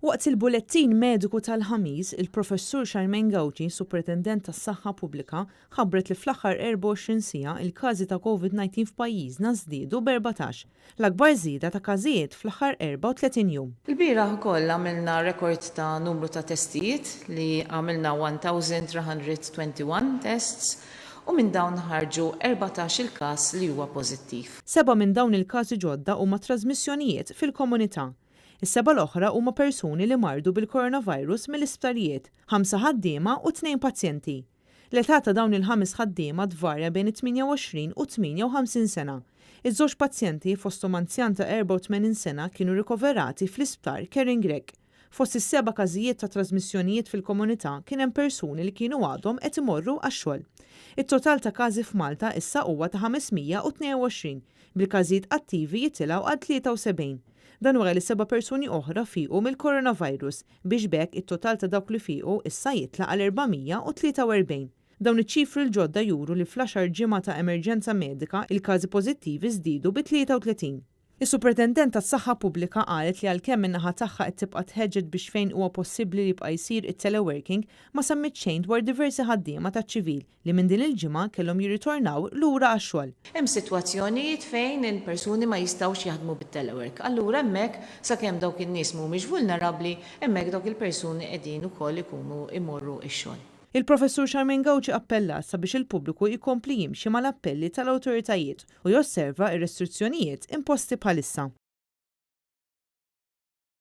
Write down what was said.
Waqt il-bulettin mediku tal-Ħamis, il-Professur Charmaine Gauci, Supretendent tas-Saħħa Pubblika, ħabbret li fl-aħħar 24 siegħa il-każi ta' Covid-19 f'pajjiżna żdiedu b'14, l-akbar żieda ta' każijiet fl-aħħar 34 jum. Ilbieraħ ukoll għamilna rekord ta' numru ta' testijiet li għamilna 1,321 tests u minn dawn ħarġu 14 il-każ li huwa pożittiv. Sebgħa minn dawn il-każi ġodda huma trażmissjonijiet fil-komunità. Is-sebgħa l-oħra huma persuni li mardu bil-coronavirus mill-isptarijiet, ħamsa ħaddiema u tnejn pazjenti. L-età ta' dawn il-ħames ħaddiema tvarja bejn it-28 u 58 sena. Iż-żewġ pazjenti, fosthom anzjan ta' 84 sena, kienu rikoverati fl-isptar Karen Grech. Fost is-seba' każijiet ta' trażmissjonijiet fil-komunità kien hemm persuni li kienu għadhom qed imorru għax-xogħol. It-total ta' każi f'Malta issa huwa ta' 522, bil-każijiet attivi jitilgħu għal 73. Dan wara li seba' persuni oħra fiequ mill-coronavirus, biex b'hekk it-total ta' dawk li fiequ issa jitla' għal 443. Dawn iċ-ċifri l-ġodda juru li fl-għaxar ġimgħa ta' emerġenza medika il-każi pożittivi żdiedu bi 33. Is-Supretendent tas-Saħħa Pubblika qalet li għalkemm min-naħa tagħha qed tibqa' tħeġġeġ biex fejn huwa possibbli li jibqa' jsir it-teleworking, ma semmiet xejn dwar diversi ħaddiema taċ-ċivil li minn din il-ġimgħa kellhom jirritornaw lura għax-xogħol. Hemm sitwazzjonijiet fejn il-persuni ma jistgħux jaħdmu bit-telework. Allura hemmhekk sakemm dawk in-nies mhumiex vulnerabbli, hemmhekk dawk il-persuni qegħdin ukoll ikunu jmorru x-xogħol. Il-Professur Charmaine Gauci appellat sabiex il-pubbliku jkompli jimxi mal-appelli tal-awtoritajiet u josserva r-restrizzjonijiet imposti bħalissa.